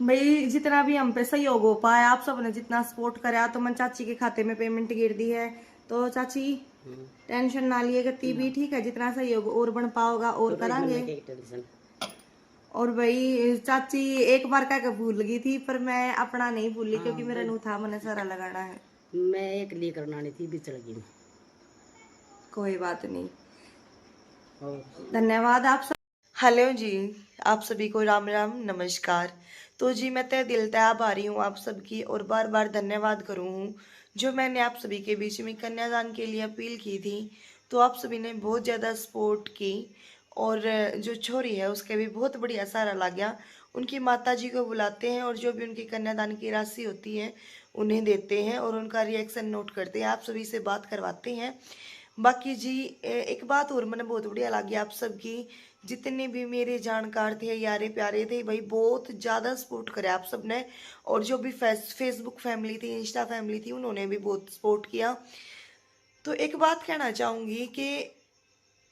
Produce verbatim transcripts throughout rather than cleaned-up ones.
भाई, जितना भी हम पे सहयोग हो पाया, आप सब ने जितना सपोर्ट करा, तो मैंने चाची के खाते में पेमेंट गिर दी है। तो चाची, टेंशन ना लिए, गति भी ठीक है, जितना सहयोग और बन पाओगा और करांगे। और भाई, चाची एक बार कह के भूल गई थी, पर मैं अपना नहीं भूली, क्योंकि मेरा नू था, मैंने सारा लगाना है। मैं एक ली करना नहीं थी, बिचड़ गई। कोई बात नहीं। धन्यवाद आप सब। हेलो जी, आप सभी को राम राम, नमस्कार। तो जी, मैं तय दिल तय आभारी हूँ आप सबकी, और बार बार धन्यवाद करूँ हूँ जो मैंने आप सभी के बीच में कन्यादान के लिए अपील की थी, तो आप सभी ने बहुत ज़्यादा सपोर्ट की। और जो छोरी है, उसके भी बहुत बढ़िया सहारा लग गया। उनकी माता जी को बुलाते हैं और जो भी उनकी कन्यादान की राशि होती है, उन्हें देते हैं और उनका रिएक्शन नोट करते हैं, आप सभी से बात करवाते हैं। बाकी जी, एक बात और मैंने बहुत बढ़िया लगी आप सबकी, जितने भी मेरे जानकार थे, यारे प्यारे थे भाई, बहुत ज़्यादा सपोर्ट करे आप सब ने। और जो भी फेसबुक फैमिली थी, इंस्टा फैमिली थी, उन्होंने भी बहुत सपोर्ट किया। तो एक बात कहना चाहूँगी कि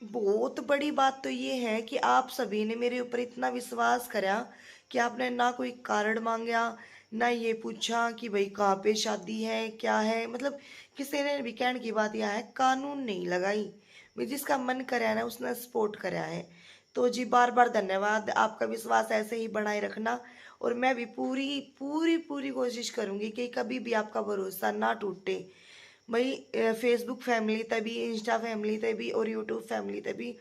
बहुत बड़ी बात तो ये है कि आप सभी ने मेरे ऊपर इतना विश्वास करा कि आपने ना कोई कार्ड मांगा, ना ये पूछा कि भाई कहाँ पे शादी है, क्या है, मतलब किसी ने भी कहने की बात यह है, कानून नहीं लगाई। भाई, जिसका मन करा ना, उसने सपोर्ट करा है। तो जी, बार बार धन्यवाद, आपका विश्वास ऐसे ही बनाए रखना। और मैं भी पूरी पूरी पूरी कोशिश करूँगी कि कभी भी आपका भरोसा ना टूटे। भाई, फेसबुक फैमिली तभी, इंस्टा फैमिली तभी और यूट्यूब फैमिली तभी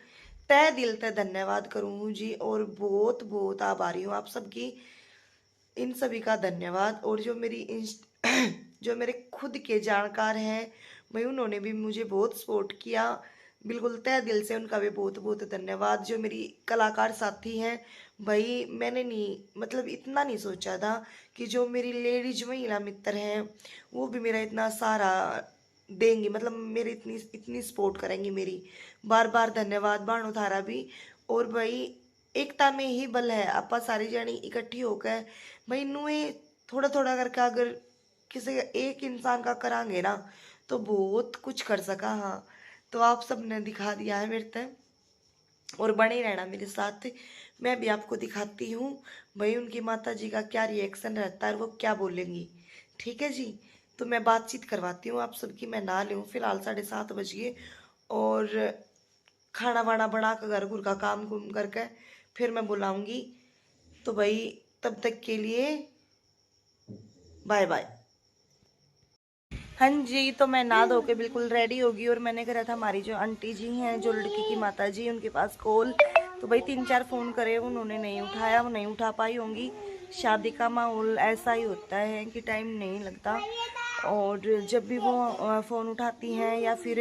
तय दिल तय धन्यवाद करूँ हूँ जी। और बहुत बहुत आभारी हूँ आप सबकी, इन सभी का धन्यवाद। और जो मेरी इंस्ट जो मेरे खुद के जानकार हैं भाई, उन्होंने भी मुझे बहुत सपोर्ट किया, बिल्कुल तय दिल से उनका भी बहुत बहुत धन्यवाद। जो मेरी कलाकार साथी हैं भाई, मैंने नहीं, मतलब इतना नहीं सोचा था कि जो मेरी लेडीज महिला मित्र हैं, वो भी मेरा इतना सहारा देंगी, मतलब मेरी इतनी इतनी सपोर्ट करेंगी मेरी। बार बार धन्यवाद भाणो थारा भी। और भाई, एकता में ही बल है, आपा सारी जनी इकट्ठी होकर भाई नुए थोड़ा थोड़ा करके अगर किसी एक इंसान का करांगे ना, तो बहुत कुछ कर सका। हाँ, तो आप सब ने दिखा दिया है मेरे तय, और बने रहना मेरे साथ। मैं भी आपको दिखाती हूँ भाई, उनकी माता जी का क्या रिएक्शन रहता है और वो क्या बोलेंगी। ठीक है जी, तो मैं बातचीत करवाती हूँ आप सबकी। मैं नहा लूँ, फिलहाल साढ़े सात बज गए, और खाना वाना बना के, घर घुर का काम कुम करके फिर मैं बुलाऊंगी। तो भाई, तब तक के लिए बाय बाय। हाँ जी, तो मैं नहा धो के बिल्कुल रेडी होगी और मैंने करा था हमारी जो आंटी जी हैं, जो लड़की की माता जी, उनके पास कॉल। तो भाई, तीन चार फ़ोन करे, उन्होंने नहीं उठाया, वो नहीं उठा पाई होंगी। शादी का माहौल ऐसा ही होता है कि टाइम नहीं लगता। और जब भी वो फ़ोन उठाती हैं या फिर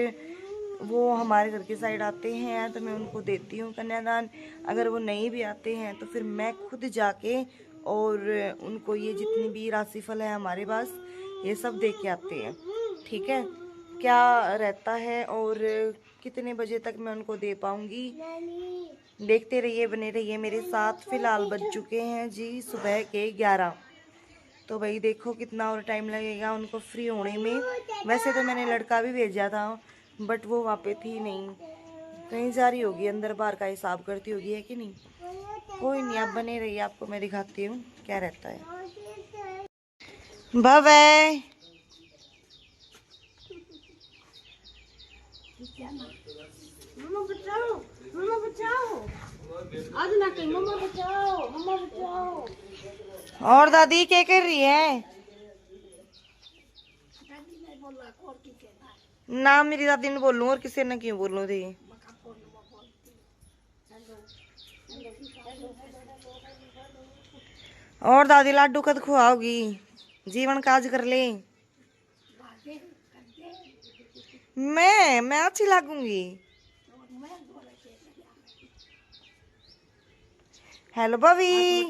वो हमारे घर के साइड आते हैं तो मैं उनको देती हूँ कन्यादान। अगर वो नहीं भी आते हैं तो फिर मैं खुद जाके और उनको ये जितनी भी राशिफल है हमारे पास, ये सब दे के आते हैं। ठीक है, क्या रहता है और कितने बजे तक मैं उनको दे पाऊँगी, देखते रहिए, बने रहिए मेरे साथ। फिलहाल बज चुके हैं जी सुबह के ग्यारह। तो भाई, देखो कितना और टाइम लगेगा उनको फ्री होने में। वैसे तो मैंने लड़का भी भेजा था, बट वो वहाँ पे थी नहीं, कहीं जा रही होगी, अंदर बाहर का हिसाब करती होगी, है कि नहीं। कोई नहीं, आप बने रहिए, आपको मैं दिखाती हूँ क्या रहता है। भवे। मम्मा बचाओ, मम्मा बचाओ। आज ना कहीं मम्मा बचाओ, मम्मा बचाओ। और दादी क्या कर रही है? ना, मेरी दादी ने बोलूं और किसी ने क्यों बोलूं थी। और दादी लाडू कद खुआओगी? जीवन काज कर ले। मैं मैं अच्छी लागूंगी। हेलो बबी।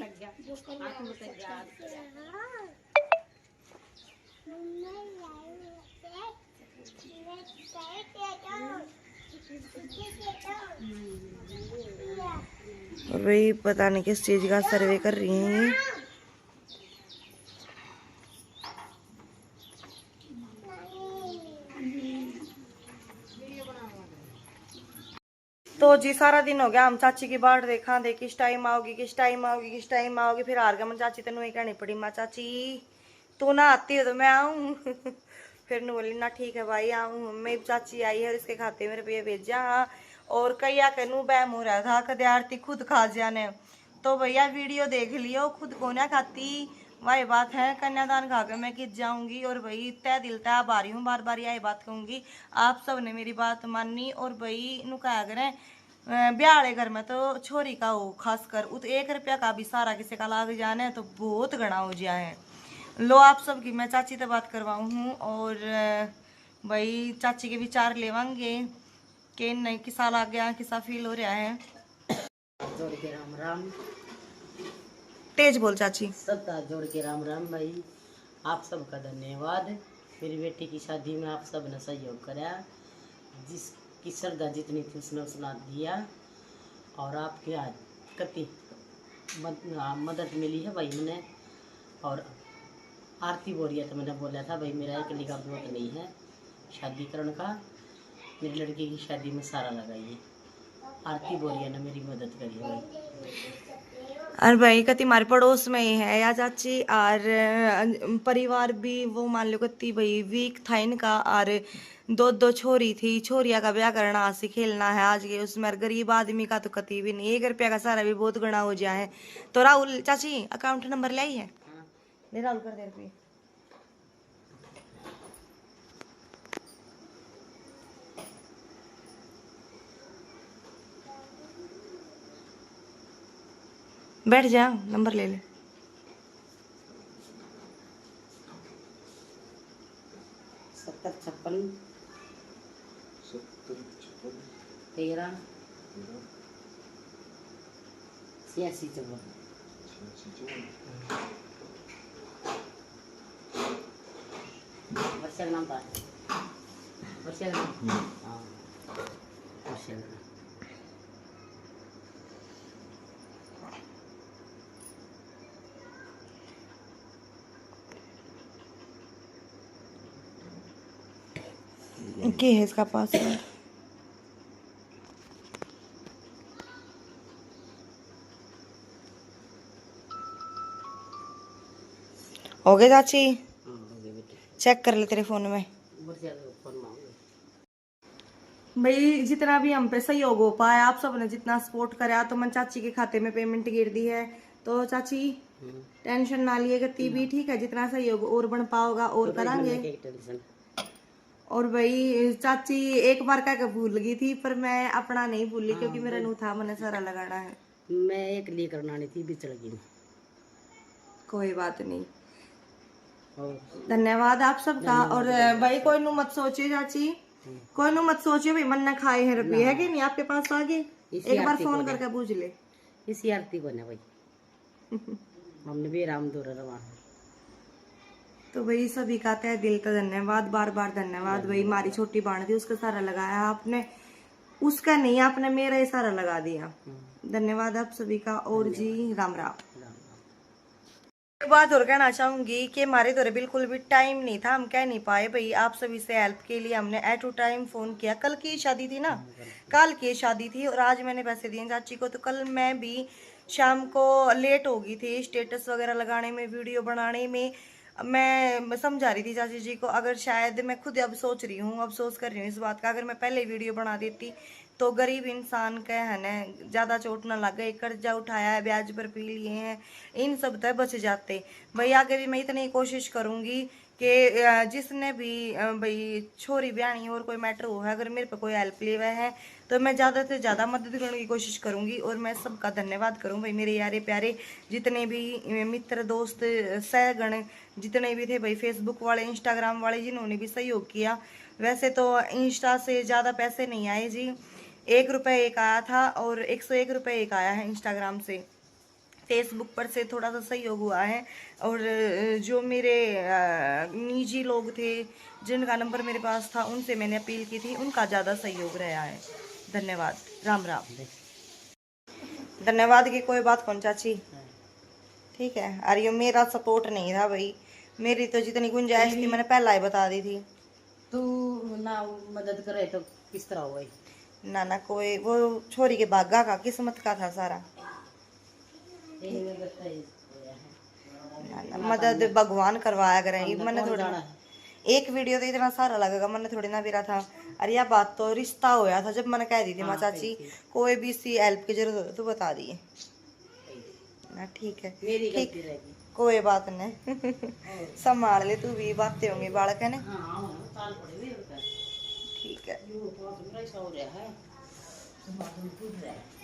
और भाई, पता नहीं किस चीज का सर्वे कर रही हैं ये। तो जी, सारा दिन हो गया, हम चाची की बाट देखा थे, किस टाइम आओगी, किस टाइम आओगी, किस टाइम आओगी। फिर हार गया, मन चाची तेनू ही कहनी पड़ी, माँ चाची, तू ना आती हो तो मैं आऊँ। फिर नू बोली, ना ठीक है भाई, आऊँ, मेरी चाची आई है और इसके खाते में रुपये भेजा हाँ। और कईया के नू बहम हो रहा था, कदे आरती खुद खा जाने। तो भैया, वीडियो देख लियो, खुद को ना खाती, वही बात है, कन्यादान खा के मैं कित जाऊंगी। और भाई, तय दिल तय आभारी हूँ, बार बार यही बात कहूंगी, आप सब ने मेरी बात मानी। और भाई, नु कहा करें, अ, ब्याह वाले घर में तो छोरी का हो खासकर, उत एक रुपया का भी सहारा किसी का लाग जाने तो बहुत घना हो जाए। लो, आप सब की मैं चाची तो बात करवाऊँ हूँ। और अ, भाई, चाची के विचार लेवांगे कि नहीं, किसा लाग गया, किसा फील हो रहा है। जोड़ के राम राम। तेज बोल चाची। सबका जोड़ के राम राम भाई। आप सबका धन्यवाद। मेरी बेटी की शादी में आप सब ने सहयोग करा, जिसकी श्रद्धा जितनी थी उसने उतना दिया। और आपके आज कति मद-, हाँ, मदद मिली है भाई मैंने। और आरती बोरिया तो मैंने बोला था भाई, मेरा एकली का बहुत नहीं है शादी करण का, मेरी लड़की की शादी में सारा लगाइए। आरती बोरिया ने मेरी मदद करी भाई। और भाई, कति हमारे पड़ोस में ही है या चाची, और अ, परिवार भी वो मान लो कति भाई वीक था इनका, और दो दो छोरी थी, छोरिया का ब्याह करना, हंसी खेलना है आज के उसमें, और गरीब आदमी का तो कति भी नहीं, एक रुपया का सारा भी बहुत घना हो जाए। तो राहुल चाची, अकाउंट नंबर ले आई है? ले राहुल, कर दे रुपये। बैठ जा, नंबर ले ले। सत्तर छप्पन। सत्तर छप्पन। तेरह। तेरह। छियासी चौवन। छियासी चौवन। वर्षा का नाम था। वर्षा का नाम। हम्म। हाँ। वर्षा का नाम। के है इसका पासवर्ड? हो गए चाची? हाँ, हो गए बेटे। चेक कर ले तेरे फोन में। ऊपर से फोन में हो गए। भाई, जितना भी हम पे सहयोग हो पाया, आप सब ने जितना सपोर्ट करा, तो मन चाची के खाते में पेमेंट गिर दी है। तो चाची, हम्म। टेंशन ना लिए, कती भी, हाँ। ठीक है, जितना सहयोग और बन पाओगा और तो करेंगे। टेंशन। और भाई, चाची एक बार कह के भूल गई थी, पर मैं अपना नहीं भूली, हाँ, क्योंकि मेरा भाई। नू था, मैंने सारा लगाना है। मैं एक लिए करना नहीं थी, बिचड़ गई। कोई बात नहीं। और धन्यवाद आप सबका। धन्यवाद, और धन्यवाद। भाई, कोई नू मत सोचिए चाची, हम्म। कोई नू मत सोचिए भाई, मन ना खाए हैं रुपये, ना। है कि नहीं? आपके पास आ गए, इसी एक बार आरती फोन को करके पूछ ले। इसी आरती को ना भाई। हमने भी राम दूर रवा। तो भाई, सभी का तय दिल का धन्यवाद, बार बार धन्यवाद। भाई, धन्यवाद। हमारी छोटी बाण थी, उसका सारा लगाया आपने, उसका नहीं, आपने मेरा ही सारा लगा दिया। हम्म। धन्यवाद आप सभी का। और जी, धन्यवाद। राम राम। राम राम। एक बात और कहना चाहूंगी कि हमारे धोरे बिल्कुल भी टाइम नहीं था, हम कह नहीं पाए भाई, आप सभी से हेल्प के लिए हमने एट टू टाइम फोन किया। कल की शादी थी ना, हाँ, कल। कल की शादी थी और आज मैंने पैसे दिए चाची को, तो कल मैं भी शाम को लेट हो गई थी स्टेटस वगैरह लगाने में, वीडियो बनाने में। मैं समझा रही थी चाची जी को, अगर शायद मैं खुद अब सोच रही हूँ, अफसोस कर रही हूँ इस बात का, अगर मैं पहले वीडियो बना देती तो गरीब इंसान के है ना ज़्यादा चोट ना लगे, कर्जा उठाया है, ब्याज पर पी लिए हैं, इन सब तक बच जाते। भाई, आगे भी मैं इतनी कोशिश करूँगी कि अ, जिसने भी अ, भाई, छोरी ब्याहनी और कोई मैटर हो है, अगर मेरे पे कोई हेल्प लेवे है तो मैं ज़्यादा से ज़्यादा मदद करने की कोशिश करूँगी। और मैं सबका धन्यवाद करूँ भाई, मेरे यारे प्यारे जितने भी अ, मित्र दोस्त अ, सहगण जितने भी थे भाई, फेसबुक वाले, इंस्टाग्राम वाले, जिन्होंने भी सहयोग किया। वैसे तो इंस्टा से ज़्यादा पैसे नहीं आए जी, एक रुपये एक आया था और एक सौ एक रुपये एक आया है इंस्टाग्राम से। फेसबुक पर से थोड़ा सा सहयोग हुआ है। और अ, जो मेरे अ, निजी लोग थे, जिनका नंबर मेरे पास था, उनसे मैंने अपील की थी, उनका ज़्यादा सहयोग रहा है। धन्यवाद। राम राम। धन्यवाद की कोई बात कौन चाची। ठीक है, और ये मेरा सपोर्ट नहीं था भाई, मेरी तो जितनी गुंजाइश थी, मैंने पहला ही बता दी थी। तू ना मदद करे तो किस तरह होए? ना ना, कोई वो छोरी के भागा का, किस्मत का था सारा। यही में बस सही होया है। ना ना, मदद भगवान करवाया करें। हमने मैंने कौन थोड़ी जाना ना, है? एक वीडियो तो इतना सारा लगेगा, मैंने थोड़ी ना बेरा था। और यह बात तो रिश्ता होया था, जब मैंने कह दी थी, माँ हाँ, चाची, सही थी। कोई भी सी हेल्प की जरूरत हो तो बता दिए। ना ठीक है, मेरी ठीक, गलती रहेगी। कोई बात नहीं। और संभाल ले तू भी, बातें होंगी बालक है ना। हाँ, हाँ, साल पड़े हुए होता है। ठीक है, यो पास मेरा ही सौ रहा है। समाधान टूट रहा है।